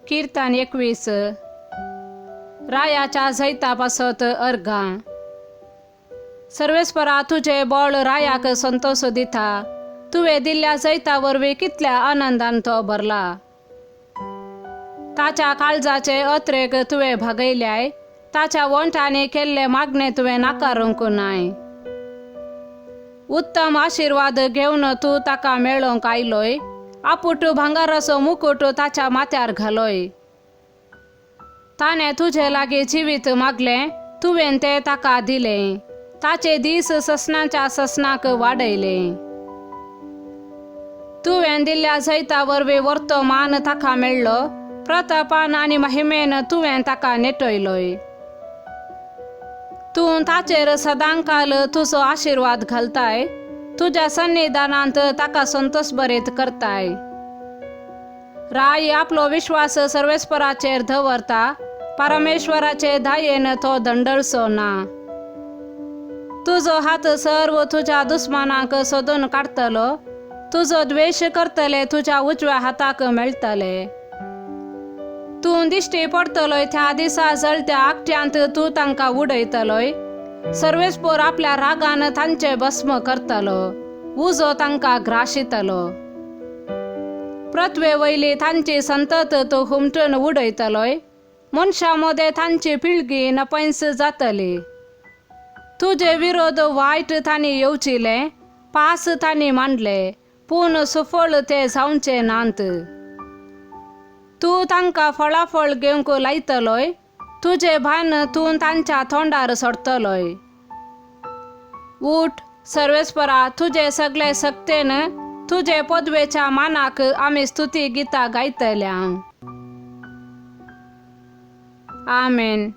किर्तन 21. रायाच्या जैता पासत अर्घां. सर्वेस्परा तुजे बळ रायाक संतोष दिता. तुवें दिल्ल्या जैता वरवीं कितल्या आनंदान तो भरला. ताच्या काळजाचे अत्रेक तुवें भागयल्याय. ताच्या वोंठांनी केल्ले मागणे तुवें नाकारूंक नाय. उत्तम आशिर्वाद घेवन तूं ताका मेळोवंक आयलोय. आपुट भांगाराचो मुकुट ताच्या माथ्यार घालोय. ताणें तुजे लागीं जिवीत मागलें, तुवें तें ताका दिलें. ताचे दीस ससनाच्या ससनाक वाडयले. तुवें दिल्ल्या जैता वरवीं वर्तो मान ताका मेळ्ळो. प्रतापान आनी महिमेन तुवें ताका नेटयलोय. तूं ताचेर सदांकाल तुजो आशिर्वाद घालताय. तुज्या सन्निधानांत ताका संतोष बरेत करताय. राय आपलो विश्वास सर्वेस्पराचेर दवरता. परमेश्वराचे दयेन तो दंडळचो ना. तुजो हात सर्व तुज्या दुस्मानांक सोदून काडटलो. तुजो द्वेश करतले तुज्या उजव्या हाताक मेळटले. तूं दिश्टी पडटलोय त्या दिसा जळत्या आकट्यांत तूं तांकां उडयतलोय. सर्वेस्पोर आपल्या रागान तांचे भस्म करतलो. उजो तांकां ग्राशितलो. पृथ्वे वयली तांची संतत तूं हुमटून उडयतलोय. मनशां मदें तांची पिळगी नपैंस जातली. तुजे विरोध वायट तांणी येवचिले. पास तांणी मांडले, पूण सुफळ ते जावचे नात. तूं तांकां फळाफळ घेवंक लायतलोय. तुजे भान तूं तांच्या तोंडार सोडटलोय. उठ सर्वेस्परा, तुजे सगळे सक्तेन तुजे पदवेच्या मानाक आमी स्तुती गितां गायतल्या. आमेन.